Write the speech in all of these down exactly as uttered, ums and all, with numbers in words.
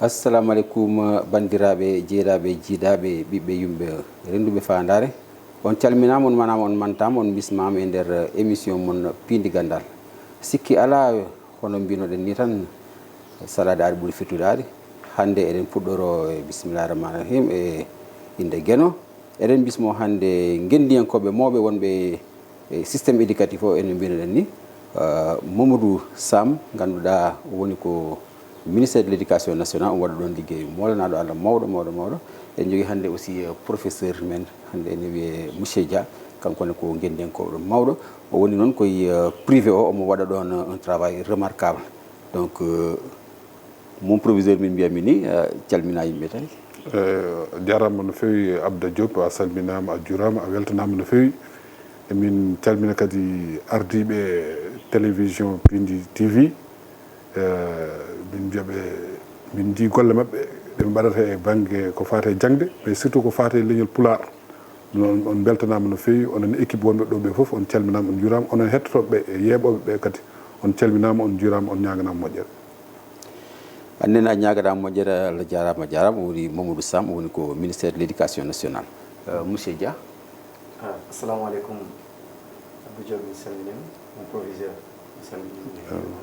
Assalamu aleykum, banndiraaɓe, jeyɗaaɓe, jiiɗaaɓe, ɓiɓɓe yumɓe, rennduɓe faandaare. On calminaama, on manaama, on mantaama, on mbismaama e nder émission mon Piindi Ganndal. Sikki alaa, hono mbinoɗen ni tan, salaade aɗa ɓuri fettude aɗa. Hannde eɗen puɗɗoro e bisimillahi rahmani rahim e innde Geno. Eɗen bismo hannde ngenndiyankooɓe mawɓe wonɓe e système éducatif o, ene mbinoɗen ni, euh, Mamadou Sam, ngannduɗaa woni ko ministère de l'éducation nationale, omo waɗa ɗoon liggey moolanaɗo Allah mawɗo, mawɗo, mawɗo. En jogii hannde aussi, euh, professeur men, hannde ene wiyee monsieur Dia, kanko ne ko ngenndiyankooɗo mawɗo. O woni noon koye, euh, privé o, omo waɗa ɗoon, euh, un travail remarquable. Donc, euh, mon proviseur, min mbiyami ni, euh, calmina yimɓe tawi. Eh, jarama no fewi Abda Diop, a salminama, a jurama, a weltanama no fewi. Emin calmina kadi ardiɓe télévision Pindi T V. Eh, min mbiyaɓe, min jii golle mabɓe ɗe ɓe mbaɗata e banggue ko fate jangde, mais surtout ko fate leñol Pulaar. Ɗum noon, on beltanama no fewi, onon équipe wonɓe ɗo ɓe foof, on calminama, on jurama, onon hettotoɓe e yeeɓoɓe ɓe kadi, on calminama, on jurama, on ñaganama moƴƴere. Annene a ñaaganaama moƴƴere, Allah jaaraama, a jaaraama. O woni Mamadou Sam, o woni ko ministère de l'éducation nationale. Euh, monsieur Dia. Ah, assalamu aleykum. Abdou Diop, mi salminiima, mon proviseur, mi salminiima.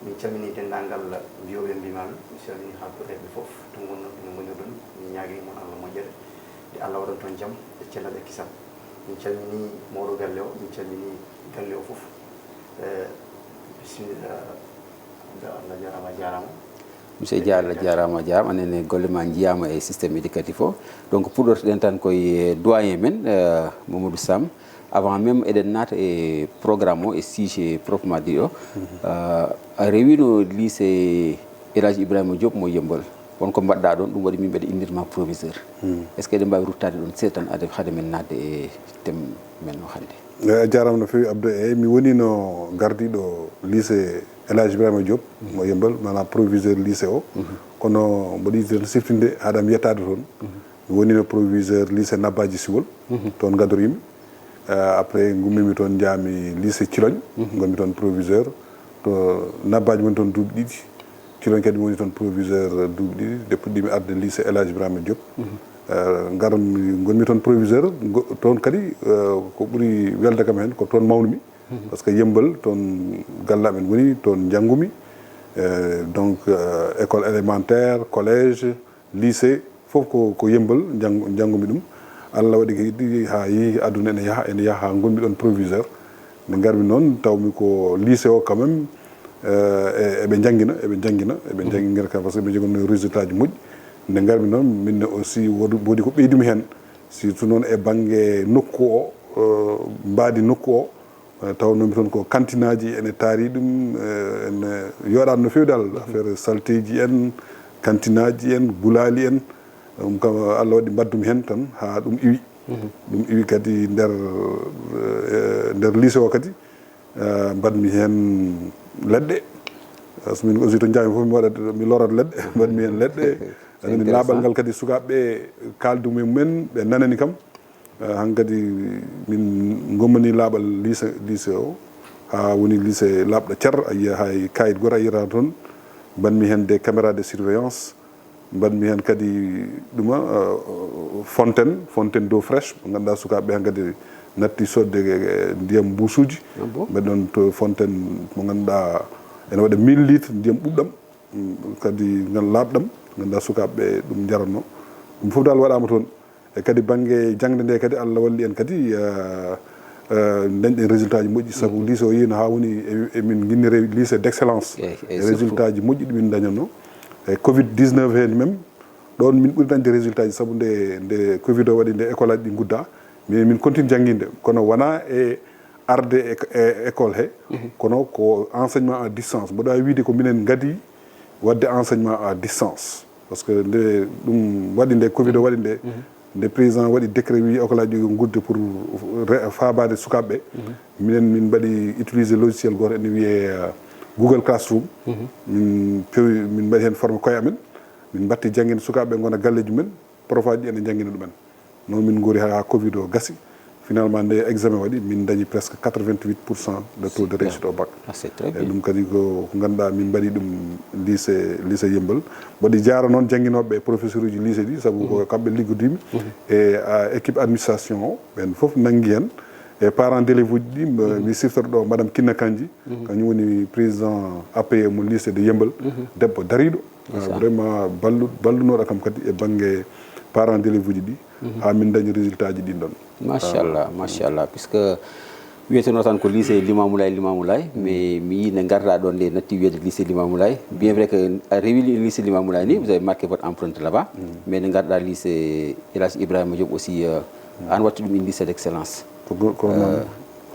Min calmini denndaangal wiyooɓe Mbimaami, mi salmini haaltoreeɓe fof to ngonno, ɓe ngonirɗon. Min ñaagii mon Allah moƴƴere, nde Allah waɗan toon jam e cellal e kisal. Min calmini mawɗo galle o, min calmini galle o fof. Eh, bisimilla. Monsieur Dia, Allah jaaraama, a jaaraama. Anene golle ma njiyaama e système éducatif o. Donc puɗɗortoɗen tan koye doyen men, euh, Mamadou Sam. Avant même eɗen naata e programme o, e sujet proprement dit o, euh, a rewino lycée El Hadj Ibrahima Diop mo Yembol. Won ko mbaɗɗa ɗon, ɗum waɗi min mbeɗa innirma proviseur. Est ce que eɗen mbawi ruttade ɗon seeɗa tan, ade hade men naatde e thème men o hannde? Eyi, a jarama no fewi Abdou. Eyi, mi wonino gardiɗo lycée El Hadj Ibrahima Diop mo Yembol, maanaam proviseur lycée o. Kono mboɗo yiɗi tan siftinde haɗam yettade toon. Mi wonino proviseur lycée Nabbaji Siwol, toon gadorimi. Eh, après ngummimi toon, njaami lycée Ciloñ, ngonmi toon proviseur. To Nabbaji woni toon duuɓi ɗiɗi. Ciloñ kadi mi woni toon proviseur duuɓi ɗiɗi, nde puɗɗimi arde lycée El Hadj Ibrahima Diop. Eh, ngarmi, ngonmi toon proviseur, ngo- toon kadi, eh, ko ɓuri welde kam heen ko toon mawnumi. Par ce que Yembol, toon galle amen woni, toon njanngumi. Eh, donc, eh, école élémentaire, collège, lycée, fof ko, ko Yembol njang- njanngumi ɗum. Allah waɗi kadi haa yehi aduna ene yaha, ene yaha, haa ngonmi ɗoon proviseur. Nde ngarmi noon, tawmi ko lycée o quand même, eh, e- eɓe njanngina, eɓe njanngina, eɓe njanngina kam, par ce que ɓe njogonno résultat ji moƴƴi. Nde ngarmi noon, min aussi woodi, woodi ko ɓeydumi heen, surtout noon e bannge nokku o, eh, mbaadi nokku o. Eh, tawnoomi toon ko kantinaaji ene taari ɗum, eh, ene yooɗaani no feewi dal, affaire salteeji en, kantinaaji en, gulaali en. Ɗum kam, Allah waɗi mbaɗdumi heen tan haa ɗum iwi. Ɗum iwi kadi nder, eh, nder lycée o kadi, eh, mbaɗmi heen leɗɗe. Par ce que min aussi to njaami fof mi waɗat, mi lorat leɗɗe, mbaɗmi heen leɗɗe. Aɗa anndi laaɓal ngal kadi sukaaɓe ɓe kaaldu mumen, ɓe nanani kam. Eh, hankadi min ngommani laaɓal lycée, lycée o, haa woni lycée laaɓɗo cer, a yiya hay kayit gooto a yiyata toon. Mbaɗmi heen des caméras de surveillance, mbaɗmi heen kadi ɗuma, eh, fontaine, fontaine d'eau fraîche, mo ngannduɗaa sukaaɓe ɓe hankadi natti soodde, eh, ndiyam mbuusuuji. Mbaɗi ɗoon to fontaine mo ngannduɗaa ene waɗa mille litres ndiyam ɓuuɓɗam, mm, kadi ngal laaɓɗam, ngannduɗaa sukaaɓe ɓe ɗum njaratno. Ɗum fof dal waɗaama toon. E kadi bannge jaŋde nde kadi, Allah walli en kadi, eh, eh, ndañɗen résultat ji moƴƴi, sabu lycée o yiino haa woni e- emin nginni rewi lycée d'excellence. E résultat ji moƴƴi ɗi min ndañatno. E covid dix-neuf heen même, ɗoon min ɓuri dañde résultat ji, sabu nde, nde covid o waɗi, nde école aji ɗi ngudda, min, min continue jannginde, kono wonaa e arde e, e école he, kono ko enseignement à distance. Mboɗo waawi wiide ko minen ngadii waɗde enseignement à distance. Par ce que nde ɗum waɗi, nde covid o waɗi nde, nde président waɗi décret, wi école aji ɗi ngudde pour re- faabaade sukaaɓe ɓe. Minen min mbaɗi utiliser logiciel gooto ene wiyee, euh, Google Classroom. Min pewi, min mbaɗi heen formé koye amen. Min mbatti jannginde sukaaɓe ɓe ngona galleeji mumen, prof aji ɗi ene njanngina ɗumen. Noon min ngori haa covid o gasi. Finalement, nde examen waɗi, min dañi presque quatre-vingt-huit pour cent de taux de réussite au bac. Ah, c'est très E bien. Ɗum kadi ko ko ngannduɗaa min mbaɗi ɗum lycée lycée Yembal. Mboɗi jaara noon jannginooɓe e professeur uji lycée ɗi, sabu ko kamɓe liggodimi e a- équipe administration o, ɓen fof nanngi heen. E parents d'élèves uji ɗi, mbo- mi siftoro ɗo madame Kinna Kandji, kañum woni président A P E mo lycée de Yembal, debbo dariiɗo. Ah, vraiment ballu- ballunoɗo kam kadi e bangge parents d'élèves uji ɗi, haa min dañi résultat ji ɗin ɗon. Machallah, machallah, puisque wiyeteno tan ko lycée Limamoulaye Limamoulaye, mais mi yii nde ngarɗa ɗon nde natti wiyede lycée Limamoulaye. Bien vrai que a rewi lycée Limamoulaye ni, vous avez marqué votre empreinte là-bas, mais nde ngarɗa lycée El Hadj Ibrahima Diop aussi, euh, an watti ɗum inde lycée d'excellence. Ko go- ko noon.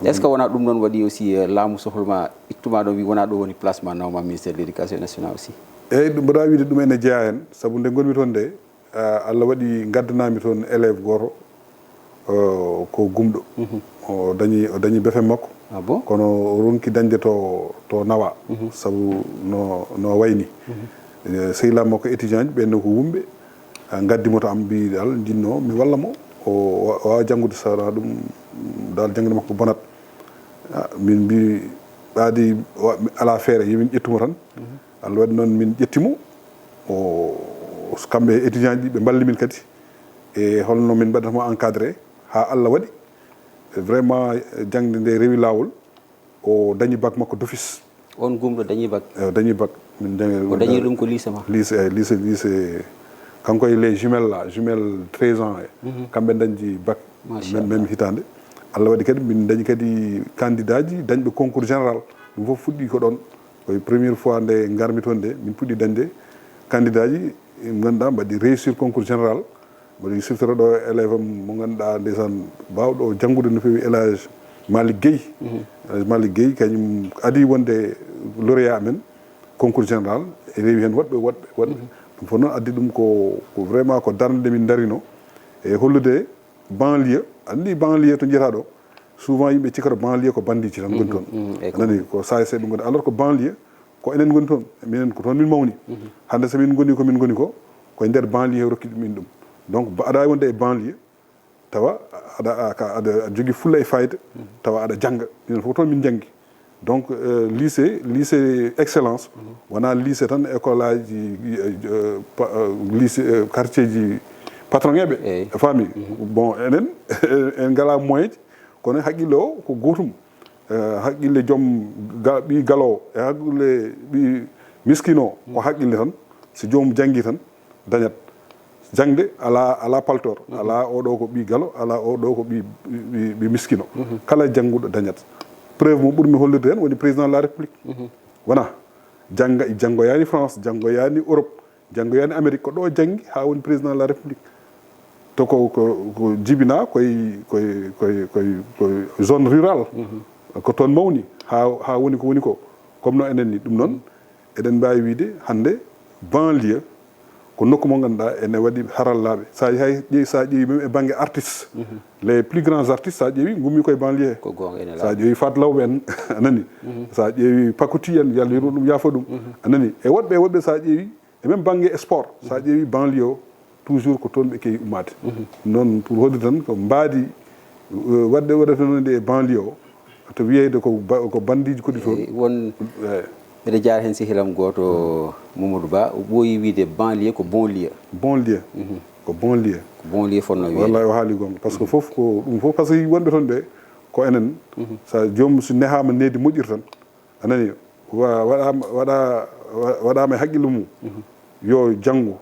Est-ce que wona ɗum noon waɗi aussi, euh, laamu sohloma ittuma ɗo, wi wona ɗo woni placement nawma ministère de l'éducation nationale aussi? Eyyi, ɗum mbaɗa wiide ɗum ene jeyaa heen, sabu nde ngonmi toon nde, ah, Allah waɗi ngaddanami toon élève gooto, eh, ko gumɗo. O dañi o dañi B F M makko. Ah bon? Kono o ronki dañde to to nawa, sabu no no wayni. Eh, sehilaaɓe makko étudiant ji ɓen ko wumɓe, ah, ngaddi mo to am, mbi dal jinno mi walla mo o wa- waawa janngude, sara ɗum dal janngude makko bonat. Ah, min mbi ɓaadi wa- ala feere, yomin ƴettumo tan. Allah waɗi noon min ƴettimo, o kamɓe étudiant ji ɓe mballi min kadi e holno min mbaɗata mo encadré, haa Allah waɗi vraiment jangde nde rewi laawol. O dañi bac makko d'office. On gumɗo dañi bac? E o dañi bac. Min dañi O dañi ɗum ko lycée ma? Lycée, eh, lycée, lycée, kanko e les jumelles là, jumelles treize ans e kamɓe dañji bac. Machallah. Même hitaande. Allah waɗi kadi min dañi kadi candidat ji dañɓe concours général. Ɗum fof fuɗɗi ko ɗon. Koye première fois nde ngarmi toon nde min puɗɗi dañde candidat ji, ngannduɗaa mbaɗi réussir concours général. Mboɗo siftoro ɗo élève am mo ngannduɗaa ndeysaan baawɗo janngude no feewi, El Hadj Malick Guèye. El Hadj Malick Guèye kañum adi wonde lauréat amen concours général, e rewi heen woɗɓe woɗɓe woɗɓe. Ɗum fof noon addi ɗum ko ko vraiment ko darnde nde min ndarino e hollude banlieue. Anndi banlieue to njiyata ɗo, souvent yimɓe cikkata banlieue ko bandiji tan ngoni toon. Nani ko saay saay ɗum ngoni, alors que banlieue ko enen ngoni toon, minen ko toon min mawni. Hannde so min ngoni ko min ngoni ko, koye nder banlieue rokki ɗum min ɗum. Donc ba- aɗa waawi wonde e banlieue tawa aɗa aɗa aɗa jogii fulla e fayda, tawa aɗa jannga. Minen fof toon min njanngi. Donc, euh, lycée lycée excellence wonaa lycée tan, école aji, euh, pa- euh, lycée, euh, quartier ji patron eɓe. Eyi. A faami? Bon, enen en ngalaa moyen ji, kono haqqille o ko gootum. Eh, haqqille joom ga- ɓii galo o e haqqille ɓii miskino o, ko haqqille tan. So joomum janngi tan dañat. Jaŋde alaa alaa paltoor, alaa oɗo ko ɓii galo, alaa oɗo ko ɓii ɓii ɓii miskino. Kala jannguɗo dañat. Preuve mo ɓurmi hollude heen woni président de la république. Wona jannga janngoyaani France, janngoyaani Europe, janngoyaani Amérique, ko ɗo janngi haa woni président de la république. To ko ko ko jibinaa koye koye koye koye koye zone rurale. Ko toon mawni haa haa woni ko woni ko. Comme no enen ni ɗum noon, eɗen mbaawi wiyde hannde banlieue ko nokku mo ngannduɗaa ene waɗi harallaaɓe. So a yahay ƴeew- so a ƴeewi même e bannge artiste, les plus grands artistes, so a ƴeewi ngummi koye banlieue he. Ko goonga, ene So a ƴeewi Fat Lawbe en a nani, so a ƴeewi Pakuti en, yo Allah yurmo ɗum, yaafo ɗum, a nani, e woɗɓe e woɗɓe, so a ƴeewi e même bannge sport, so a ƴeewi banlieue o, toujours ko toon ɓe keewi ummaade. Noon pour hoɗde tan ko mbaadi, eh, waɗde waɗata noon nde e banlieue o, to wiyeyde ko ba- ko bandiji koɗi toon. Eh, won Eh, mbeɗa jaara heen sehilam gooto, Mamadou Ba, o ɓooyi wiyde banlieue ko bon lieu. Bon lieu. Ko bon lieu. Bon lieu fotnoo wiyde. Wallay o haali goonga, par ce que fof ko ɗum fof, par ce que wonɓe toon ɓe ko enen. So joomum so nehaama needi moƴƴiri tan, a nani, wa- waɗaama waɗa- wa- waɗaama e haqqille mum, yo janngu,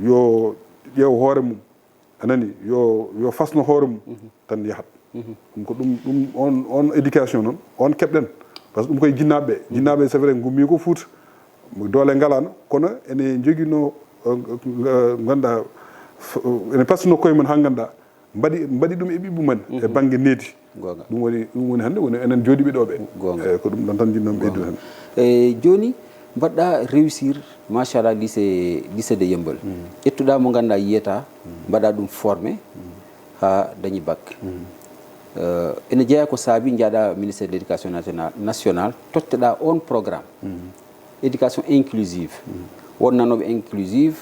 yo ƴeew hoore mum, a nani, yo yo fasno hoore mum, tan yahat. Ɗum ko ɗum ɗum on on éducation noon on keɓɗen. Par ce que ɗum koye jinnaaɓe ɓe, jinnaaɓe c'est vrai ngummi ko Fuuta, doole ngalaano, kono ene njoginoo, eh, ngannduɗaa, f- ene pastinoo koye mum haa ngannduɗaa mbaɗi mbaɗi ɗum e ɓiɓɓe mum en e bannge needi. Goonga. Ɗum woni ɗum woni hannde woni enen jooɗiiɓe ɗo ɓe. Goonga. Eyi, ko ɗum ɗon tan njiɗnoo mi ɓeydude heen. E jooni mbaɗɗa réussir machallah lycée lycée de Yembal. Ƴettuɗa mo ngannduɗaa yiyata, mbaɗa ɗum formé haa dañi bac. Eh, ene jeyaa ko saabi njaaɗa ministère de l'éducation nationale nationale, totteɗa on programme éducation inclusive. Won nanooɓe inclusive,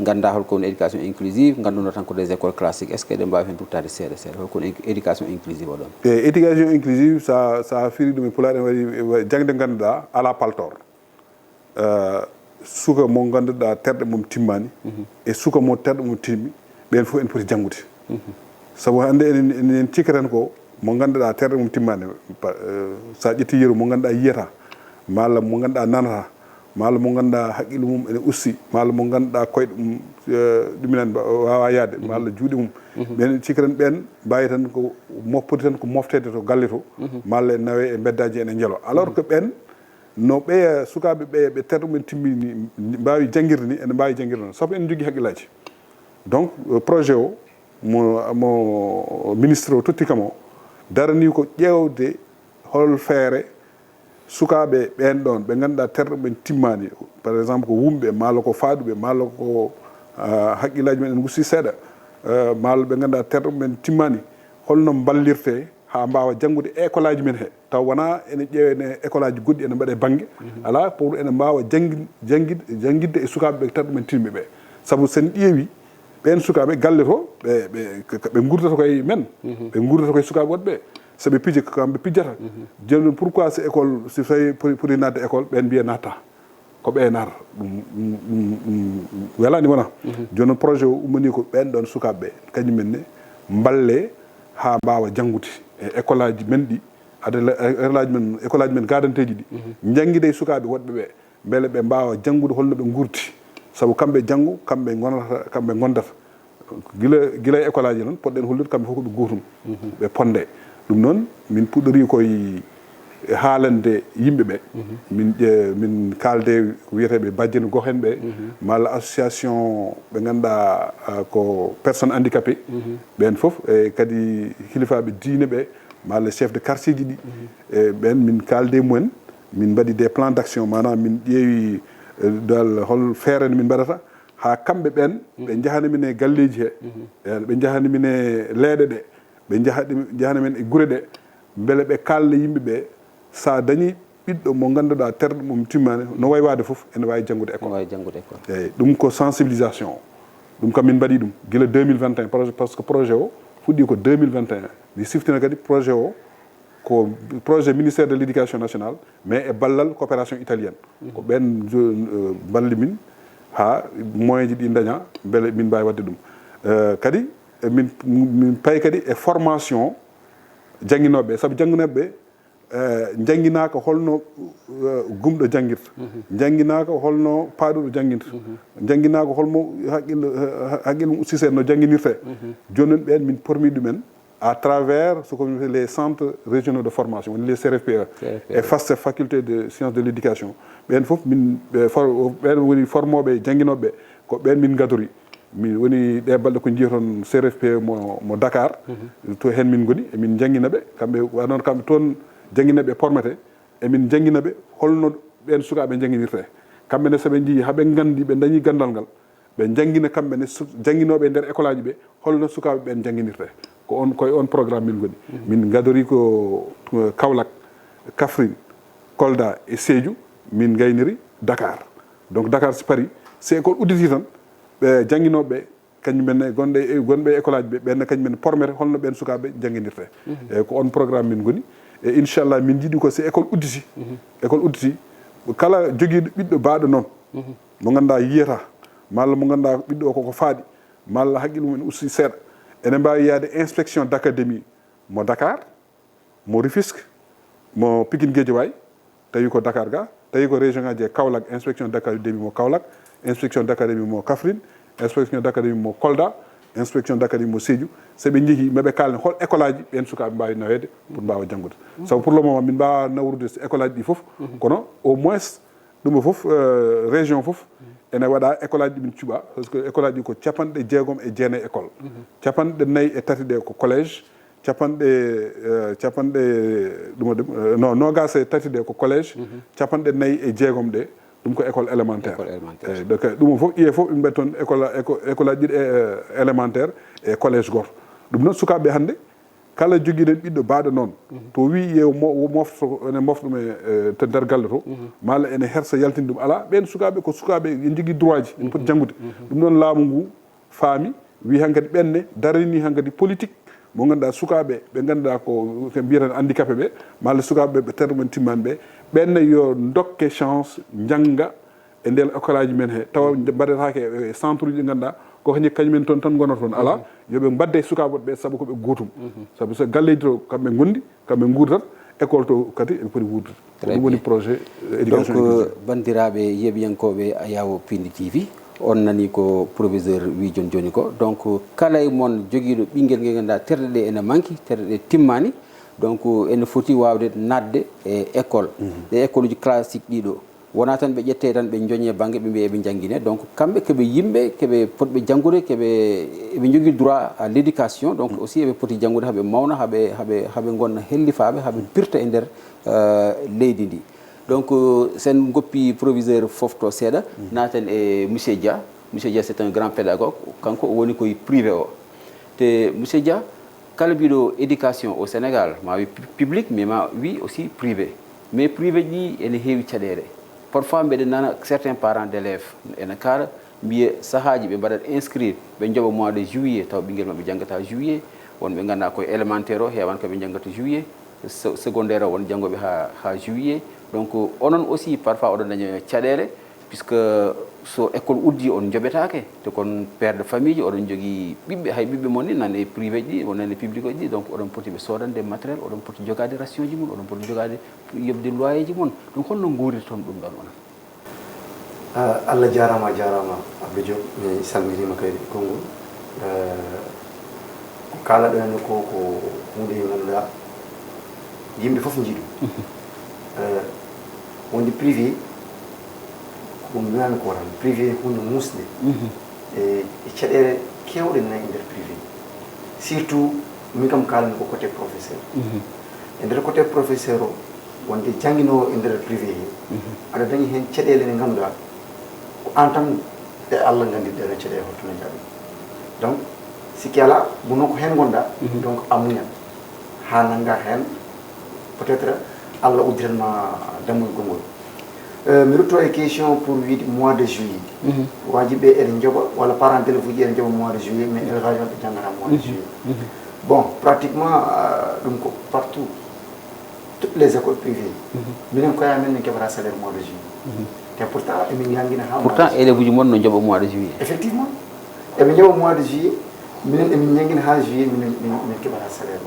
Nganndaa hol ko woni éducation inclusive, ngannduno tan ko des écoles classiques. Est-ce que eɗen mbaawi heen ruttaade seeɗa seeɗa? Hol ko woni éducation inclusive o ɗoon? E éducation inclusive, sa, sa firi ɗum e pulaar, en waɗi, waɗi jaŋde ngannduɗaa alaa paltoor. Eh, suka mo ngannduɗaa terɗe mum timmaani, e suka mo terɗe mum timmi, ɓeen fof en poti janngude. Sabu hannde enen, enen, enen cikkaten ko mo ngannduɗaa terɗe mum timmaani. Pa- eh, so a ƴetti yeru mo ngannduɗaa yiyata, malla mo ngannduɗaa nanata, malla mo ngannduɗaa haqqille mum ene usti, malla mo ngannduɗaa koyɗe mum, eh, ɗuminan waawaa yahde, malla juuɗe mum. Ɓeen cikkaten ɓeen mbaawi tan ko moftede tan ko moftede to galle to, malla ene nawee e mbeddaaji ene njelo. Alors que ɓeen no ɓeya sukaaɓe ɓeya ɓe terɗe mumen timmi ni, mbaawi janngirde ni, ene mbaawi janngirde noon. Sabu ene njogii haqqillaaji. Donc, eh, projet o mo, mo ministre o totti kam o, daranii ko ƴeewde hol feere sukaaɓe ɓeen ɗoon, ɓe ngannduɗaa terɗe mumen timmaani, par exemple ko wumɓe, malla ko faaɗuɓe, malla ko, ah, haqqillaaji mumen ene ngusti seeɗa, eh, malla ɓe ngannduɗaa terɗe mumen timmaani, holno mballirtee haa mbaawa janngude e école aji men he, taw wonaa ene ƴeewee ne école aji goɗɗi ene mbaɗee bannge. Alaa, pour ene mbaawa janngi-, janngi-, janngidde e sukaaɓe ɓe terɗe mumen timmi ɓe. Sabu so en ƴeewi ɓeen sukaaɓe galle to, ɓe, ɓe, ɓe nguurtata koye men, ɓe nguurtata koye sukaaɓe woɗɓe ɓe. So ɓe pija ko kamɓe pijata. Jooni ɗum, pourquoi so école, so tawi poti, poti naatde école, ɓeen mbiya naata? Ko ɓe naata. Ɗum, ɗum, ɗum, ɗum welaani wona. Jooni noon projet o ummanii ko ɓeen ɗoon sukaaɓe ɓe, kañum en ne mballee haa mbaawa janngude e école aji men ɗi, hade le-, école aji men, école aji men gaadanteeji ɗi, njanngida e sukaaɓe woɗɓe ɓe, mbele ɓe mbaawa janngude holno ɓe nguurdi. Sabu kamɓe janngo, kamɓe ngonata, kamɓe ngondata. Gila, gila e école aji noon, poɗɗen hollude kamɓe fof ko ɓe gootum, ɓe ponde. Ɗum noon, min puɗɗorii koye haalande yimɓe ɓe. Min ƴe-, min kaalde ko wiyeteeɓe bajjenu gox en ɓe, malla association ɓe ngannduɗaa, ah, ko personne handicapée. Ɓeen fof, e kadi hilifaaɓe diine ɓe, malla chef de quartier ji ɗi. E ɓeen min kaalde e mumen, min mbaɗi des plans d'action, maanaam min ƴeewi, eh, dal hol feere no min mbaɗata haa kamɓe ɓeen, ɓe njahana min e galleeji he, eh, ɓe njahana min e leeɗe ɗe, ɓe njaha-, njahana min e gure ɗe, mbele ɓe kaalna yimɓe ɓe, so a dañii ɓiɗɗo mo ngannduɗaa terɗe mum timmaani, no wayi waade fof, ene waawi janngude école. Waawi janngude école. Eeyi, ɗum ko sensibilisation o. Ɗum kam min mbaɗii ɗum gila deux mille vingt et un, projet, par ce que projet o fuɗɗii ko deux mille vingt et un. Mi siftina kadi projet o ko projet ministère de l'éducation nationale, mais e ballal coopération italienne. Ko ɓeen jo-, eh, mballi min haa moyen ji ɗi dañaa, mbele min mbaawi waɗde ɗum. Eh, kadi, eh, min, min payi kadi e formation jannginooɓe ɓe, sabu jannginooɓe ɓe, eh, njannginaaka holno, eh, gumɗo janngirta, njannginaaka holno paaɗuɗo janngirta, njannginaaka holmo haqqille, eh, haqqille mum usti seeɗa no jannginirtee. Jooni noon ɓeen min pormi ɗumen à travers ce qu'on appelle les centres régionaux de formation, woni les C R F P E, e FASTEF, faculté de sciences de l'éducation. Ɓeen fof min, ɓe for-, ɓeen woni formooɓe jannginooɓe ɓe, ko ɓeen min ngadori. Min woni ɗee balɗe ko njiyaton C R F P E mo, mo Dakar, to heen min ngoni, emin njanngina ɓe. Kamɓe, wa noon kamɓe toon jannginooɓe ɓe pormete, emin njanngina ɓe holno ɓeen sukaaɓe njannginirtee. Kamɓe ne, so ɓe njiyii, haa ɓe nganndi, ɓe dañii ganndal ngal, ɓe njanngina kamɓe ne su-, jannginooɓe e nder école aji ɓe, holno sukaaɓe ɓeen njannginirtee. Ko on, ko e on programme min ngoni. Min ngadori ko, eh, Kaolack, Kaffrine, Kolda e Sédhiou, min ngayniri Dakar. Donc Dakar si parii, si école udditii tan, ɓe jannginooɓe ɓe, kañum en ne gonɗe e, gonɓe e école aji ɓe, ɓeen ne kañum en pormete holno ɓeen sukaaɓe njannginirtee. Eeyi, ko on programme min ngoni. E inchallah min njiɗi ko si école udditi, école udditi, kala jogiiɗo ɓiɗɗo baaɗo noon, mo ngannduɗaa yiyata, malla mo ngannduɗaa ɓiɗɗo o koko faaɗi, malla haqqille mum ene usti seeɗa, ene mbaawi yahde inspection d'académie mo Dakar, mo Rufisque, mo Pikine Guédiawaye, tawi ko Dakar ga, tawi ko région ngaji e Kaolack, inspection d'académie mo Kaolack, inspection d'académie mo Kaffrine, inspection d'académie mo Kolda, inspection d'académie mo Sédhiou. So ɓe njehii, maɓe kaalne hol école aji ɓeen sukaaɓe mbaawi naweede pour mbaawa janngude. Sabu pour le moment, min mbaawa nawrude école aji ɗi fof, kono au moins ɗum fof, euh, région fof ene waɗa école aji ɗi min cuɓa, parce que école aji ɗi ko capanɗe jeegom e jeenayi école. Capanɗe nayi e tati ɗe ko collège, capanɗe, eh, capanɗe, ɗum o ɗum, eh, no, noogaas e tati ɗe ko collège, capanɗe nayi e jeegom ɗe, ɗum ko école élémentaire. École élémentaire. Eeyi, donc, ɗum o fof, ƴiye fof, ɓe toon école, éco-, école aji ɗiɗi, eh, élémentaire e collège gooto. Ɗum noon, sukaaɓe hannde, Kala jogiiɗen ɓiɗɗo baaɗo noon, to wii yo mo-, wo mofto, ene mofta ɗum e, e, to nder galle to, malla ene hersa yaltinde ɗum, alaa, ɓeen sukaaɓe ko sukaaɓe, ene njogii droit ji, ene poti janngude. Ɗum noon laamu ngu faami, wii hankadi ɓeen ne daranii hankadi politique mo ngannduɗaa sukaaɓe ɓe ngannduɗaa ko, ko mbiyeten handicapé ɓe, malla sukaaɓe ɓe terɗe mum timmaani ɓe, ɓeen ne yo ndokke chance, njannga, e nder école aji men he, tawa mbaɗetaake e, e centre uji ɗi ngannduɗaa ko kañum, kañum en toon tan ngonata toon. Alaa, yo ɓe mbadde e sukaaɓe woɓɓe ɓe, sabu ko ɓe gootum. Sabu so galleeji to kamɓe ngondi, kamɓe nguurdat, école to kadi ene poti wuurdude. Ko Très ɗum woni bien. Projet, euh, éducation Donc, inclusive. Banndiraaɓe yeeɓiyankooɓe Ayawo Pindi T V, on nani ko proviseur wi jooni jooni ko. Donc, kala e mon jogiiɗo ɓinngel ngel ngannduɗaa terɗe ɗe ene manki, terɗe ɗe timmaani, donc, ene foti waawde naatde e école. Ɗe école uji classique ɗiɗo. Wonaa tan ɓe ƴettee tan ɓe njoñee bannge, ɓe mbiya eɓe njanngine. Donc, kamɓe ko ɓe yimɓe, ko ɓe potɓe janngude, ko ɓe, eɓe njogii droit à l'éducation. Donc, aussi eɓe poti janngude haa ɓe mawna, haa ɓe, haa ɓe, haa ɓe ngonna hellifaaɓe, haa ɓe pirta e nder, euh, leydi ndi. Donc, euh, sen ngoppi proviseur fof to seeɗa, naaten e monsieur Dia. Monsieur Dia, c'est un grand pédagogue. Kanko o woni koye privé o. Te monsieur Dia, kala mbiɗo éducation au Sénégal, ma wi pu-, public, mais ma wi aussi privé. Mais privé ji ene heewi caɗeele. Parfois mbeɗa nana certains parents d'élèves ene kaala, mbiya sahaaji ɓe mbaɗat inscrire, ɓe njoɓa mois de juillet, taw ɓinngel maɓɓe janngata juillet, wonɓe ngannduɗaa koye élémentaire o, heewan ko ɓe njanngata juillet, se-, secondaire o, won janngooɓe haa, haa juillet. Donc, onon aussi, parfois oɗon daña caɗeele, puisque so école uddi, on njoɓetaake, te kon père de famille ji, oɗon njogii ɓiɓɓe, hay ɓiɓɓe mon ni nan e privé ji ɗi, won nan e public ji ɗi, donc oɗon poti ɓe soodande matériel, oɗon poti jogaade ration ji mum, oɗon poti jogaade yoɓde loyer ji mum. Donc holno nguurirton ɗum ɗon onon? Ah, Allah jaaraama, a jaaraama, Abdou Diop, mi salminiima kadi konngol. Eh, ko kaalaɗon heen ko, ko huunde nde ngannduɗaa yimɓe fof njii ɗum. Eh, wonde privé, ko mi wiyaani ko tan, privé huunde muusde. E, e caɗeele keewɗe nana e nder privé. Surtout, min kam kaalanmi ko côté professeur. E nder côté professeur o, wonde jannginoowo e nder privé he, aɗa dañi heen caɗeele ɗe ngannduɗaa, ko aan tan e Allah nganndi ɗee ɗoo caɗeele holto njaha ɗum. Donc, sikki alaa, kono ko heen ngonɗaa, donc a muñat. Haa nanngaa heen, peut-être Allah udditan ma dammuɗe konngol. Euh, mi rutto e question pour wiide mois de juillet. Waaji ɓe eɗe njoɓa, walla parents d'élèves uji eɗe njoɓa mois de juillet, mais élève aji maɓɓe janngata mois de juillet. Bon, pratiquement, euh, ɗum ko partout, toutes les écoles privées. Minen koye amen min keɓata salaire mois de juillet. Te pourtant, emin njanngina haa Pourtant, mois de élève uji mon no njoɓa mois de juillet. Effectivement. Eɓe njoɓa mois de juillet, minen emin njanngina haa juillet, minen, min, min keɓata salaire.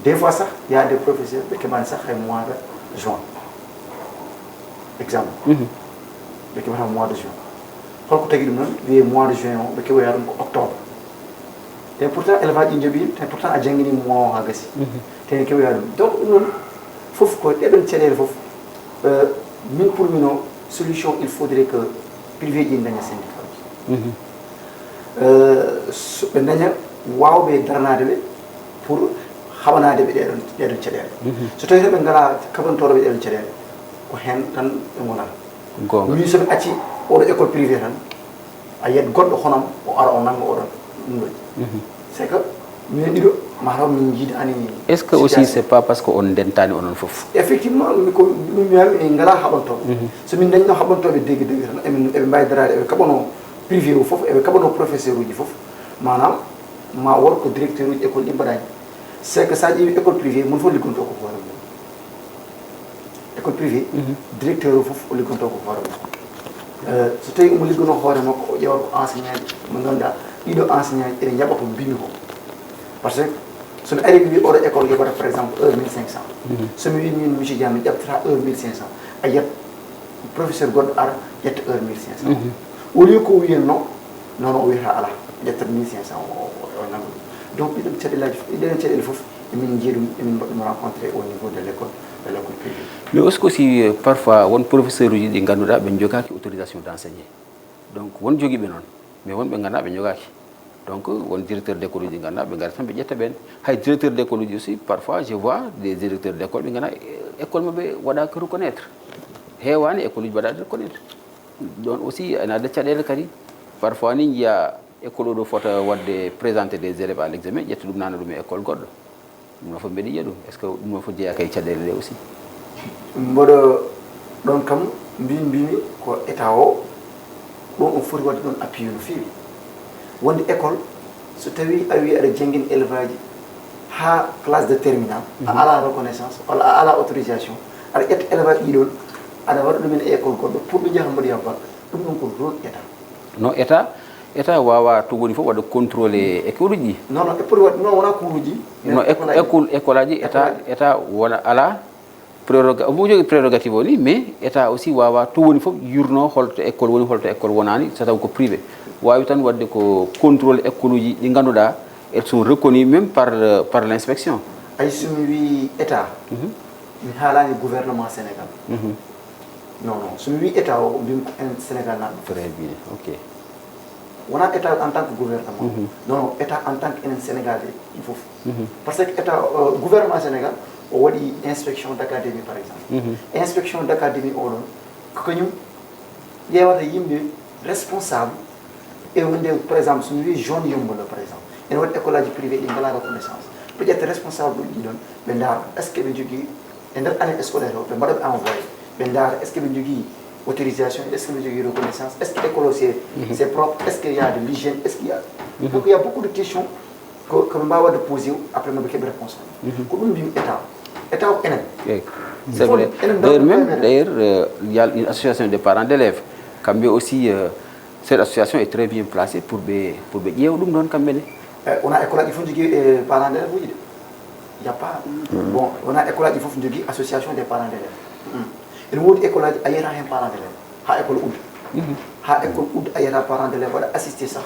Des fois sax, il y a des professeurs, ɓe keɓaani sax hay mois de juin. Exemple. Ɓe keɓata mois de juin. Holko tagi ɗum noon? Wiyee mois de juin o, ɓe keɓoya ɗum ko octobre. Te pourtant, élève aji ɗi njoɓi, te pourtant a janngini mois o haa gasi. Te ne keɓoya ɗum. Donc, ɗum noon, fof ko ɗeɗon caɗeele fof, euh, min pour min o, solution, il faudrait que privé ji ndaña syndicat uji. Euh, so ɓe ndaña waawɓe daranaade ɓe pour haɓanaade ɓe ɗeɗon, ɗeɗon caɗeele. So tawii tan ɓe ngalaa kaɓantooɗo ɓe ɗeɗon caɗeele, ko heen tan ɓe ngonata. Goonga. Min so mi acci oɗo école privé tan, a yiyat goɗɗo hono am, o ara o nannga oɗon ɗum ɗo. C'est que minen ɗiɗo, mataw min njiidaani Est-ce que aussi situation. C'est pas parce que on ndentaani onon fof? Effectivement, mi ko ɗum mi en ngalaa haɓantooɓe. So min ndañno haɓantooɓe degge degge tan, emin, eɓe mbaawi daraade, eɓe kaɓanoo privé o fof, eɓe kaɓanoo professeur uji fof. Maanaam, ma wor ko directeur uji école ɗi mbaɗaani. C'est que so a ƴeewi école privé, mon fof liggontoo ko hoore mum. École privée, directeur o fof o liggontoo ko hoore makko. Euh, so tawii omo liggonoo hoore makko, o ƴeewa ko enseignant ji mo ngannduɗaa, ɗiɗo enseignant ji ene njaɓa ko mbimi ko. Parce que so mi ari mi wii oɗo école yoɓata par exemple heure mille cinq cents. So mi wii min monsieur Dia mi ƴeɓtata heure mille cinq cents, a yiyat professeur goɗɗo ara ƴetta heure mille cinq cents. Au lieu ko o wiyen non, non, non, o wiyata alaa, ƴettat mille cinq cents o, o, o nannga ɗum. Donc ɗiɗon caɗeelaaji, ɗiɗon caɗeele fof, emin njiya ɗum, emin mbaɗa ɗum rencontré au niveau de l'école, de l'école privée. Mais aussi, aussi, euh, parfois, won professeur uji ɗi ngannduɗaa ɓe njogaaki autorisation d'enseigner. Donc, won jogiiɓe noon, mais won ɓe ngannduɗaa ɓe njogaaki. Donc, won directeur d'école uji ɗi ngannduɗaa ɓe ngara tan ɓe ƴetta ɓeen. Hay directeur d'école uji aussi, parfois, je vois des directeurs d'école ɓe ngannduɗaa, euh, école maɓɓe waɗaaka reconnaître. Heewaani école uji mbaɗaaɗi reconnaître. Ɗoon aussi, ene adda caɗeele kadi. Parfois ni njiya école o ɗo fota waɗde présenter des élèves à l'examen, ƴetta ɗum nana ɗum e école goɗɗo. Ɗum ɗo fof mbeɗa yiya ɗum. Est ce que ɗum ɗo fof jeyaaka e caɗeele ɗe aussi? Mboɗo ɗon kam mbin mbimi ko état o ɗum o foti waɗde ɗon appui no feewi. Wonde école, so tawi a wi aɗa janngina élevage ha classe de terminal, a ala reconnaissance walla a ala autorisation, aɗa ƴetta élevage ɗiɗon, aɗa waɗa ɗumen e école goɗɗo pour ɓe njaha mboɗo yabba. Ɗum ɗon ko rôle état. Non, état état wawa to woni fof waɗa contrôlé école uji ɗi. Non non e poti waɗde non wona cours uji. Non, école aji état état wona ala prérogative omo jogui prérogative o ni, mais état aussi wawa to woni fof yurno holto école woni holto école wonani, so taw ko privé. Wawi tan wadde ko contrôle école uji ɗi ganduɗa, elles sont reconnues même par par l'inspection. Ay somi wi état, mi haalani gouvernement sénégal. Non non somi wi état o mbimi ko enen sénégal naɓe. Très bien, ok. Wona état en tant que gouvernement. Non non état en tant que enen sénégalais ɗum fof. Parce que état gouvernement sénégal o waɗi inspection d' académie par exemple. Inspection d' académie oɗon ko kañum ƴeewata yimɓe responsable. E wonde par exemple somi wi zone yombola par exemple ene waɗi école aji privé ɗi ngala reconnaissance. Ɓe ƴetta responsable uji ɗon ɓe ndaara est ce que ɓe jogui e nder année scolaire o ɓe mbaɗa ɓe envoyé ɓe ndaara est ce que ɓe jogui autorisation, est ce que ɓe jogui reconnaissance, est ce que école o c'est c'est propre, est ce que y a de l'hygiène, est ce que y a donc il y a beaucoup de questions ko koɓe mbawi wadde posé o après noɓe keeɓi réponse o. Ko ɗum mbimi état o état o enen. C'est vrai. D'ailleurs même d'ailleurs il y a une association des parents d' élèves, kamɓe aussi cette association est très bien placée pour ɓe pour ɓe ƴeewa ɗum ɗon kamɓe ne. Wona école aji fof jogui parents d' élèves uji de. Y a pas bon wona école aji fof jogui association des parents d' élèves. Ene wodi école aji a yiyata hen parents d' élèves ha école udda. Ha école udda a yiyata parents d' élèves waɗa assisté sah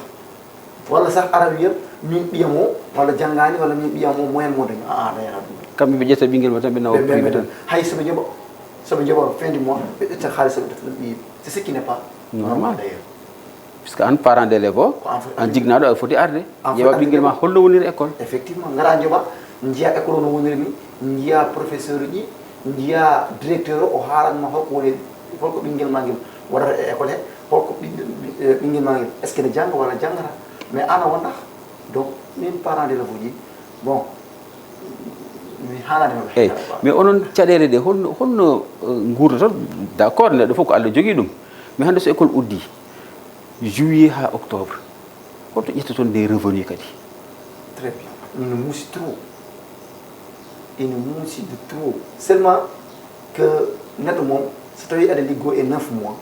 walla sah ara wiya min ɓiyam o walla janggani walla min ɓiyam o moyen mo dañi a a ɗayata ɗum. Kamɓe ɓe ƴetta ɓinguel ma tan ɓe nawa privé tan. Hay soɓe jooɓa soɓe jooɓa fin du mois ɓe ƴetta haalis soɓe ƴetta ɗum ɓiyiɓe c'est ce qui n'est pas normal d'ailleurs. Puisque an parent d' élève o an jignaɗo aɗa foti arde ƴeewa ɓinguel ma holno woniri école. Effectivement gara jooɓa jiiya école o no woniri ni, jiiya professeur uji, jiiya directeur o o haalanma holko woni holko ɓinguel ma nguel waɗata e école he, holko ɓinguel ma nguel est ce que ne jangga walla janggata. Mais an a wonɗa donc min parent d' élève uji bon mi haalani maɓe. Eyyi mais onon caɗele ɗe holno holno gurdoton? D' accord neɗɗo foof ko Allah jogui ɗum, mais hande so école uddi juillet ha octobre holto ƴettoton nde revenu kadi? Très bien ina muusi trop. Ina muusi de trop seulement que neɗɗo moom so tawi aɗa liggo e neuf mois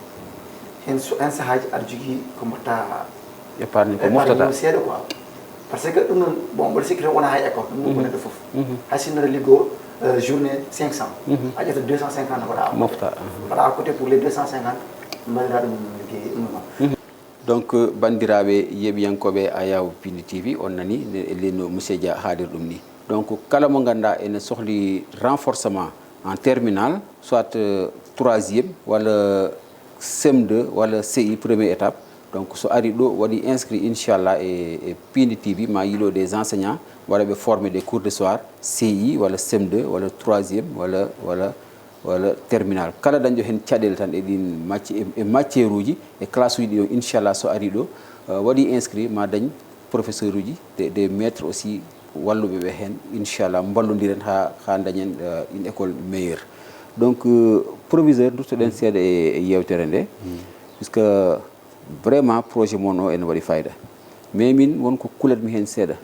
hen hen sahaaji aɗa jogui ko mbatta. Épargne ko moftata seeɗa quoi. Par ce que ɗum noon bon mboɗo sikki tan wona hay école ɗum noon ko neɗɗo foof. Hay sinno aɗa liggo journée cinq cent a ƴetta deux cent cinquante mbaɗa mofta mbaɗa à côté pour les deux cent cinquante mbaɗira ɗum ligguey ɗum noon. Donc banndiraaɓe yeeɓiyankooɓe Ayaw Pindi T V on nani e leydi no monsieur Dia haalir ɗum ni. Donc kala mo ngannduɗaa ene sohli renforcement en terminal soit troisième walla C M deux walla C I première étape. Donc so ari ɗo waɗi inscrit inchallah e e Pindi T V ma yiilo des enseignants waɗaɓe formé des cours de soir C I walla C M deux walla troisième walla walla walla terminal kala dañɗo heen caɗeele tan e ɗin e matière uji e classe uji ɗi o inchallah so ari ɗo waɗi inscrit ma dañ professeur uji des maîtres aussi walluɓe ɓe heen inchallah mballodiren ha ha dañen une école meilleure. Donc proviseur duttoɗen seeɗa e yewtere nde puisque vraiment projet mon o ene waɗi fayida. Mais min won ko kulatmi heen seeɗa.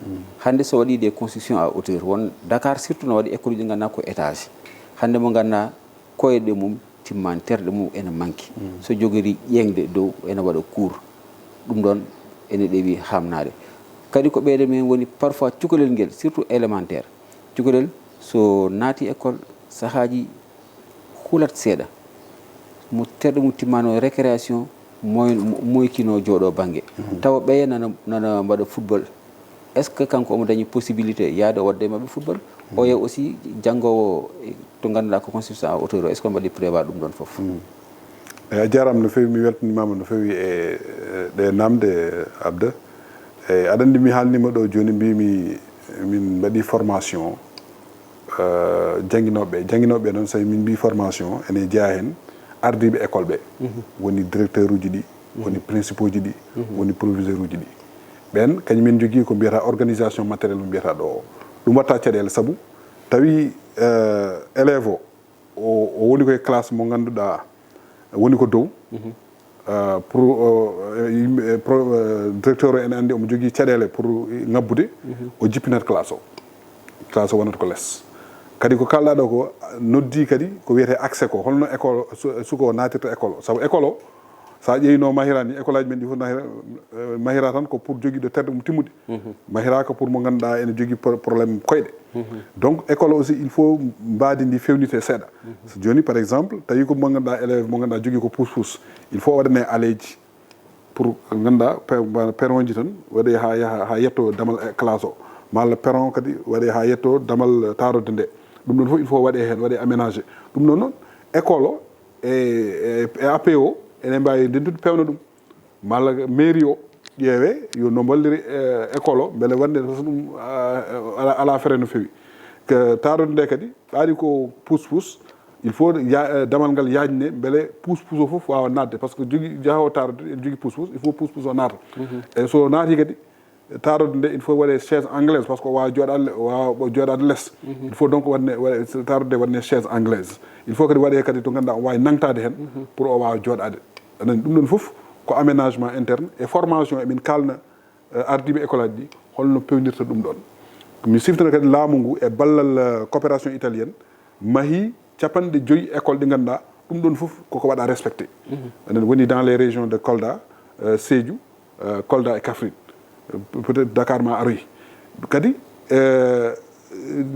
Hannde so waɗi des constructions à hauteur won Dakar surtout no waɗi école uji ngannduɗaa ko étage. Hannde mo ngannduɗaa koyɗe mum timmaani terɗe mum ene manki. So jogori ƴeeŋde dow ene waɗa cour. Ɗum ɗoon ene ɗewi haamnaade. Kadi ko ɓeyda men woni parfois cukalel ngel surtout élémentaire. Cukalel so naati école sahaaji hulat seeɗa. Mo terɗe mum timmaano récréation moykino jooɗo bannge tawa ɓeya nana nana mbaɗa football. Est ce que kanko omo dañi possibilité yaade o wadda e maɓɓe football? Oya aussi janngowo to ngannduɗaa ko construction à hauteur o est ce que on mbaɗi prévoir ɗum ɗon fof? Eyi a jarama no fewi mi weltanimama no fewi e ɗe namde Abda. Eyi aɗa andi mi haalnima ɗo joni mbimi min mbaɗi formation. Jannginooɓe jannginooɓe noon so min mbi formation ene jeyaa heen ardiiɓe école ɓe woni directeur uji ɗi woni principaux ji ɗi woni proviseur uji ɗi. Ɓeen kañum en njogii ko mbiyata organisation matériel mo mbiyata ɗo o. Ɗum watta caɗeele sabu Tawi eh, élève o o o woni koye classe mo ngannduɗaa woni ko dow. Eh, pour eh, yimɓe eh, pro- eh, directeur o ene anndi omo jogii caɗeele pour ŋabbude. O jippinat classe o, classe o wonata ko les. Kadi ko kalɗaa ɗo ko noddi kadi ko wiyetee accès ko holno école su- suka o naatirta école o, sabu école o, so a ƴeewino mahira ni, école aji men ɗi fof mahira, eh, mahira tan ko pour jogiiɗo terɗe mum timmuɗe. Mahira ko pour mo ngannduɗaa ene jogii pro- problème koyɗe. Donc école aussi il faut mbaadi ndi fewnite seeɗa. So jooni par exemple tawi ko mo ngannduɗaa élève mo ngannduɗaa jogii ko pousse pousse, il faut waɗane aleeji pour ngannduɗaa pe- peron ji tan waɗe haa yaha haa yetto damal e classe o, malla peron kadi waɗe haa yetto damal taarode nde. Ɗum ɗon fof il faut waɗe heen, waɗe aménagé. Ɗum ɗon noon école o e e- e apo ene mbaawi ndentude pewna ɗum, malla mairie o ƴeewe yo no mballiri eh, école o mbele wonde so ɗum ah, ala, ala fere no fewi. Ko taarode nde kadi ɓaari ko pousse pousse, il faut ya- eh, damal ngal yaajne mbele pousse pousse o fof waawa naatde, par ce que jogi jahowo taarode ene jogi pousse pousse, il faut pousse pousse o naata. E so naati kadi taarode nde il faut waɗe chaise anglaise, par ce que o waawa jooɗaade le- o waawa jooɗaade les. Il faut donc waɗne waɗe taarode nde waɗne chaise anglaise. Il faut kadi waɗe kadi to ngannduɗaa o waawi nangtaade heen pour o waawa jooɗaade. Anani ɗum ɗon fof ko aménagement interne et formation, emin kaalna eh, ardiiɓe école aji ɗi holno pewnirta ɗum ɗon. Mi siftana kadi laamu ngu e ballal eh, coopération italienne mahi capanɗe joyi école ɗi ngannduɗaa ɗum ɗon fof koko waɗa respecté. Enen woni dans les régions de Kolda, eh, Sédhiou, eh, Kolda e Kaffrine. Eh, peut-être Dakar ma aroy kadi eh,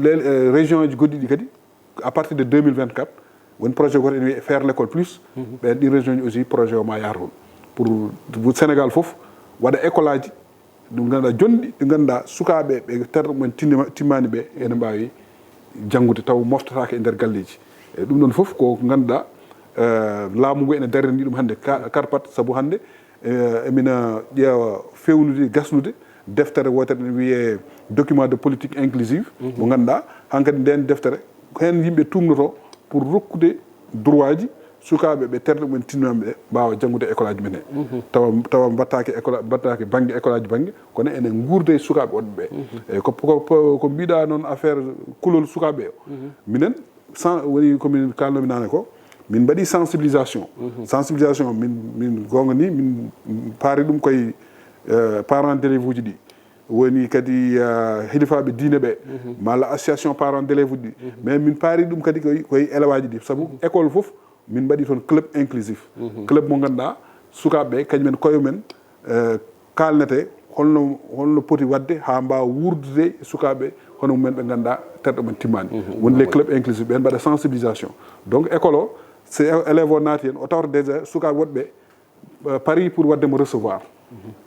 les eh, région ji goɗɗi ɗi kadi à partir de deux mille vingt-quatre woni projet goto ene wiyee faire l'école plus. Ɓen ɗin région ji aussi projet o ma yaha toon pour, pour Sénégal fof waɗa école aji ɗum ngannduɗaa jonɗi ɗi ngannduɗaa sukaaɓe ɓe terɗe mumen tinnima- timmaani ɓe ene mbaawi janngude taw moftataake e nder galleeji. E ɗum ɗon fof ko ngannduɗaa eh, laamu ngu ene darani ɗum hannde ka- karpat sabu hannde eh, emina ƴeewa fewnude gasnude deftere wootere ne wiyee document de politique inclusive mo ngannduɗaa hankadi nden deftere heen yimɓe tuumnoto pour rokkude droit ji sukaaɓe ɓe terɗe mumen tinnaaɓe ɓe mbaawa janngude école aji men he tawa tawa mbattaake école mbattaake bannge école aji bannge kono ene nguurda e sukaaɓe woɗɓe ɓe. Eyi ko ko ko mbiɗa noon affaire kulol sukaaɓe o minen sans woni komin kalnomi nane ko min mbaɗi sensibilisation. Sensibilisation min min gonga ni min paari ɗum koye eh, parents d'élèves uji ɗi woni kadi eh, hilifaɓe diine ɓe malla association parents d'élèves uji ɗi mais min paari ɗum kadi koye koye élève aji ɗi sabu école fof min mbaɗi toon club inclusif club mo ngannduɗaa sukaaɓe ɓe kañumen koye men eh, kaalnete holno holno poti waɗde haa mbaawa wuurdude e sukaaɓe hono mumen ɓe ngannduɗaa terɗe mumen timmaani woni les clubs inclusifs ɓen mbaɗa sensibilisation donc école o so élève o naati heen o tawta déjà sukaaɓe woɗɓe eh, pari pour waɗde mo recevoir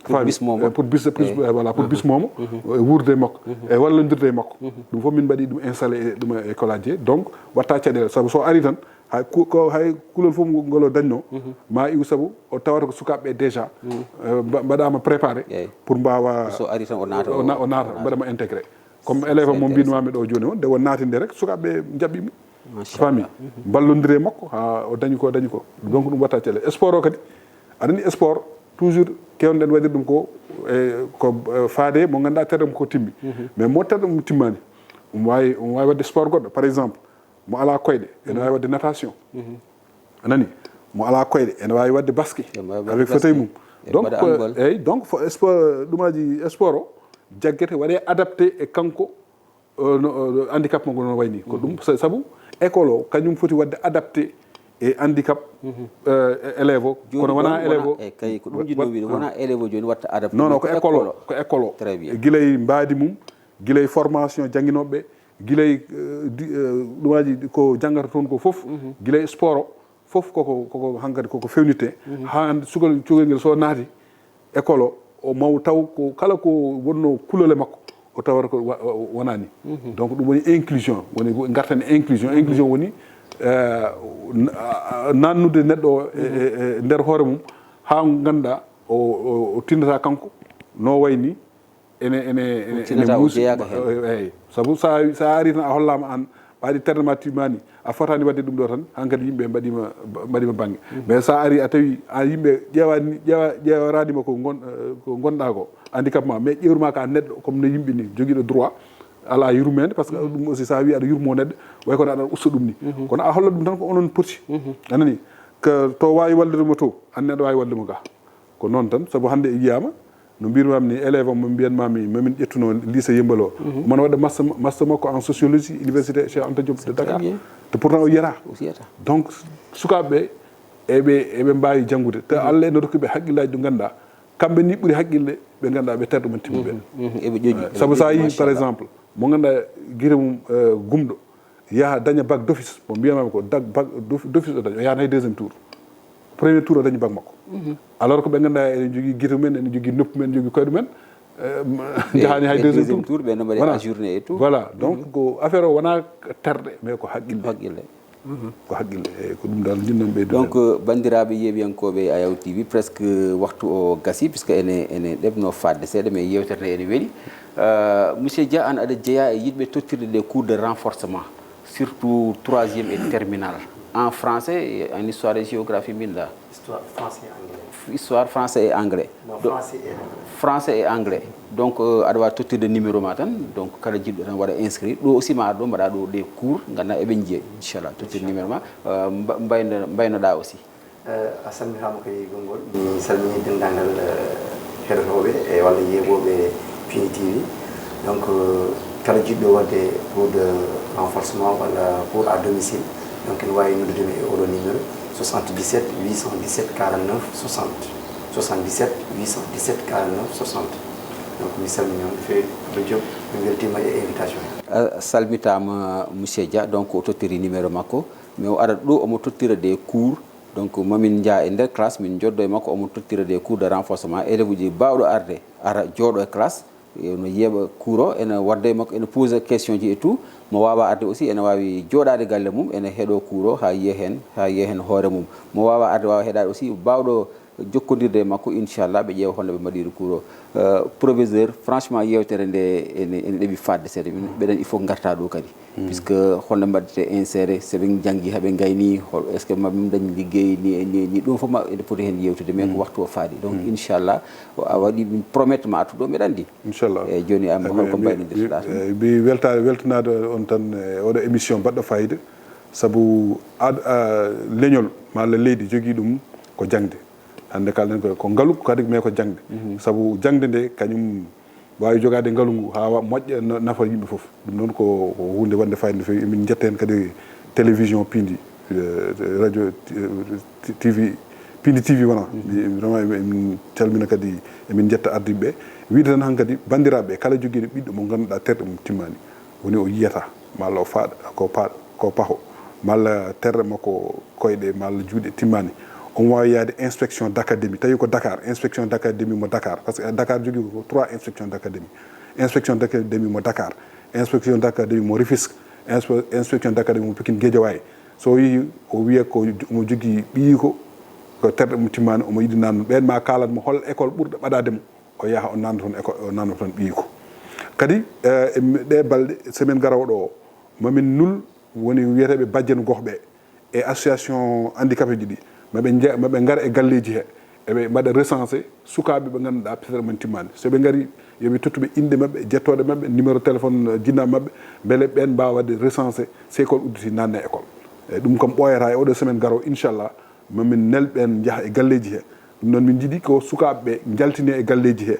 Pour bismomo. Pour bis, pour, eh, voilà, pour bismomo e wuurde e makko e wallondirde e makko ɗum fof min mbaɗi ɗum installé e ɗum e école aji he donc watta caɗeele sabu so ari tan hay ku- ko hay kulol fof ngol o dañno ma iw sabu o tawata ko sukaaɓe ɓe déjà eh, mba- mbaɗama préparé Eyi. Pour mbawa So ari tan o naata o na- o naata mbaɗama intégré comme élève mo mbinwami ɗo joni o nde won naatinde rek sukaaɓe jaɓɓimo faami ballondire makko ha o dañi ko dañi ko donc ɗum watta caɗeele sport o kadi aɗani sport toujours kewnoɗen waɗir ɗum ko e ko eh, faade mo ganduɗa terɗe mum ko timmi mais mo terɗe mum timmani omo wawi omo wawi wadde sport goɗɗo par exemple mo ala koyɗe ene wawi wadde natation anani mo ala koyɗe ene wawi wadde basket Ene wawi wadde avec fauteuil basket. Mum Ene donc mbaɗa ko- handball. Eyyi donc fo- sport ɗumaji sport o jaggete waɗe adapté e kanko euh, no- euh, handicap makko no wayni ko ɗum sa- sabu école o kañum foti wadde adapté e handicap euh, e- élève o Joni kono wona ɗon élève o wona- e kay ko ɗum jinnomi wona élève o joni watta adapté non non ko école o ko école o Très bien. Guilay mbaadi mum guilay formation jangguinoɓe guilay euh, di- euh, ɗumaji ko janggata toon ko foof guilay sport o foof koko koko hankadi koko fewnitte ha sugol cugol ngel so naati école o o maw taw ko kala ko wonno kulole makko o tawata ko wa- wa- wonani donc ɗum woni inclusion woni garten inclusion inclusion woni euh, n- a- a- nannude neɗɗo o e- e- e nder hoore mum ha ganduɗa o- o o tindata kanko no wayni ene ene ene ene Tinata o muusi- jeyaaka heen. Eyyi. Sabu sa sa ari tan a hollama an ɓaadi terre ma timmani a fotani wadde ɗum ɗo tan hankadi yimɓe mbaɗima mbaɗima banggue mais sa ari a tawi a yimɓe ƴewani ƴewa ƴewaranima ko gon eh, ko gonɗa ko handicap ma mais ƴewruma ka neɗɗo comme no yimɓe ni joguiɗo droit Alaa yurmeende, parce que ɗum aussi, so a wii aɗa yurmoo neɗɗo, way kono aɗa usta ɗum ni. Kono a hollat ɗum tan ko onon poti. A nani? Ko to waawi wallude mo to, anne aɗa waawi wallude mo ga. Ko noon tan, sabu hannde yiyaama, no mbirmaami ni, élève am mo mbiyanmaami, mamin ƴettuno lycée Yembal o. Oman waɗa master, master makko en sociologie, université Cheikh Anta Diop de Dakar. Te pourtant o yiyata. Donc, sukaaɓe ɓe, eɓe, eɓe mbaawi janngude. Te Allah ene rokki ɓe hakkillaaji ɗi ngannduɗaa, kamɓe ni ɓuri hakkille, ɓe ngannduɗaa ɓe terɗe mum timmuɓe. Eɓe ƴogi. Sabu so a yii, par exemple, mo ngannduɗaa gite mum, eh, gumɗo, yaha daña bac d'office, mo mbiyamaami ko bac d'office o daña, o yahan hay deuxième tour. Premier tour o dañi bac makko. Alors que ɓe ngannduɗaa ene jogii gite mumen, ene jogii noppi mumen, ene jogii koyɗe mumen, eh, njahani hay deuxième tour. Ɓe no mbaɗi ajourné et tout. Voilà, donc ko affaire o wonaa terɗe, mais ko hakkille. Hakkille. Ko hakkille, eyi, ko ɗum dal njiɗ-mi ɓeydude. Donc, euh, banndiraaɓe yeeɓiyankooɓe Ayaw T V, presque waxtu o gasi, puisque ene, ene ɗeɓno faaɗde seeɗa, mais yeewtere nde ene weli. Euh, monsieur Dia, an aɗa jeyaa e yiɗɓe tottirde ɗe cours de renforcement, surtout troisième et terminale, en français et en histoire et géographie, mbinda. Histoire français et anglais. Histoire français et anglais. Non, français et anglais. Français et anglais. Donc, euh, aɗa waawi tottirde numéro ma tan. Donc, kala jiɗɗo tan waɗa inscrit. Ɗo aussi ma ar ɗo mbaɗa ɗo des cours, ngannduɗaa eɓe njiya, inchallah, tottirde numéro ma. Euh, mba-, mbayno-, mbaynoɗaa aussi. Eh, a salminaama kadi e konngol. Mi salmini denndaangal, eh, heɗotooɓe e walla yeeɓooɓe Pindi T V. Donc, eh, kala jiɗɗo waɗde cours de renforcement walla cours à domicile, donc ene waawi noddude mi e oɗo numéro, soixante-dix-sept huit cent dix-sept quarante-neuf soixante, soixante-dix-sept huit cent dix-sept quarante-neuf soixante. Donc, mi salmini on no feewi, Abdou Diop, mi weltiima e invitation he. A salmitaama, monsieur Dia, donc o tottiri numéro makko, mais o ara ɗo omo tottira des cours. Donc, mamin njaa e nder classe, min njoddo e makko, omo tottira des cours de renforcement. Élève uji baawɗo arde, ara jooɗo e classe, e no yeeɓa cours o, ene warda e makko, ene posa question ji et tout. Mo waawa arde aussi, ene waawi jooɗaade galle mum, ene heɗo cours o, haa yiya heen, haa yiya heen hoore mum. Mo waawa arde, waawa heɗaade aussi, baawɗo jokkondirde e makko, inchallah, ɓe ƴeewa holno ɓe mbaɗiri cours o. Euh, professeur, franchement, yeewtere nde ene, ene ɗeɓi faaɗde seeɗa. Min, mbeɗen, il faut ngarta ɗo kadi. Puisque holno mbaɗete insérer, so ɓe njanngi, haa ɓe ngayni, hol, est-ce que ma ɓe dañ liggey, ni e ni e ni, ɗum fof ma, ene poti heen yeewtude, mais ko waxtu o faaɗi. Donc, inchallah, o, a waɗi min promettre ma artu ɗo, mbeɗa anndi. Inchallah. Eyi, jooni, am, eh, holko mi, mbaynodirɗa mi, tan? Eh, mi welta-, weltanaade on tan e oɗo émission baɗɗo fayida, sabu ad-, a, leñol, ma, leydi jogii ɗum ko jaŋde. Hannde kalɗen ko, ko ngalu kadi, mais ko jaŋde. Sabu jaŋde nde, kañum waawi jogaade ngalu ngu haa wa-, moƴƴa, na-, nafa yimɓe fof. Ɗum noon ko, ko huunde wonde fayida no feewi. Emin njetta heen kadi télévision Pindi, eh, radio, eh, T V, Pindi T V wona. Mi, vraiment, emin calmina kadi, emin njetta ardiiɓe ɓe. Wiide tan hankadi, banndiraaɓe ɓe, kala jogiiɗo ɓiɗɗo mo ngannduɗaa terɗe mum timmaani, woni o yiyata, malla o faaɗa, ko pa-, ko paho, malla terɗe makko koyɗe, malla juuɗe timmaani, omo waawi yahde inspection d'académie. Tawi ko Dakar, inspection d'académie mo Dakar, parce que Dakar jogii ko trois inspection d'académie. Inspection d'académie mo Dakar, inspection d'académie mo Rufisque, inspe-, inspection d'académie mo Pikine Guédiawaye. So o yii, o wiya ko omo jogii ɓiyiiko, ko terɗe mum timmaani, omo yiɗi naamnde. Ɓeen ma kaalat mo hol école ɓurɗo ɓadaade mo. O yaha, o naamna toon école, o naamna toon ɓiyiiko. Kadi, eh, e ɗee balɗe, semaine garooɗo o, mamin nul woni wiyeteeɓe bajjenu gox ɓe e association handicapé ji ɗi, maɓe nja-, maɓe ngar e galleeji he, eɓe mbaɗa recensé sukaaɓe ɓe ngannduɗaa peut-être mum timmaani. So ɓe ngari, yo ɓe tottu ɓe inɗe maɓɓe, jettooɗe maɓɓe, numéro téléphone, eh, jinnaaɓe maɓɓe, mbele ɓeen mbaawa waɗde recensé, so école udditi, naatne école. Eyi, ɗum kam ɓooyataa e oɗo semaine garoo, inchallah. Mamin nel ɓeen njaha e galleeji he. Ɗum noon min njiɗi ko sukaaɓe ɓe njaltine e galleeji he.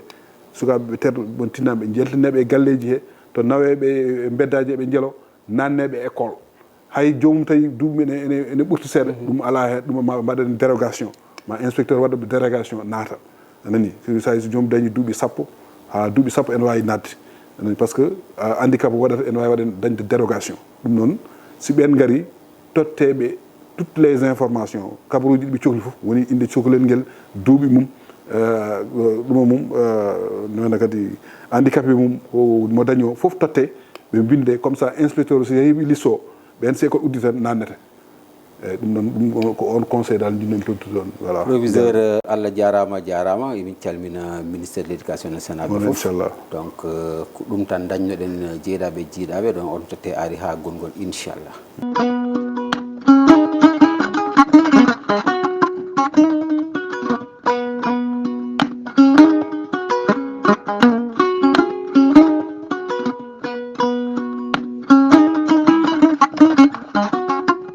Sukaaɓe ɓe terɗe mum timmaani ɓe njaltineeɓe e galleeji he. To naweeɓe e mbeddaaji eɓe njelo, naatneeɓe école. Hay joomum tawi duuɓi mum ene, ene, ene ɓurti seeɗa, ɗum alaa he, ɗum ma mbaɗen dérogation. Ma inspecteur waɗa dérogation naata. A nani? So, so, so joomum dañi duuɓi sappo, haa duuɓi sappo ene waawi naatde. A nani? Parce que, ah, handicap waɗata ene waawi waɗen dañde dérogation. Ɗum noon, si ɓeen ngari, totteeɓe toutes les informations, kabaruuji ɗi ɓe cohli fof, woni innde cukalel ngel, duuɓi mum, eh, ɗuma mum, eh, noon kadi handicapé mum, o mo dañi o fof totte, ɓe mbinnde, comme ça inspecteur o so yeeɓi liste o, ɓeen so école uddi tan naatnete. Eyi, ɗum noon, ɗum ko on conseil dal njiɗmi tottude on. Voilà. Proviseur, eh, Allah jaaraama, jaaraama. Emin calmina ministère de l'éducation nationale ɓe fof. Inchallah. Donc, eh, ko ɗum tan dañnoɗen, eh, jeyɗaaɓe e jiiɗaaɓe, ɗon on totte ari haa gongol, inchallah.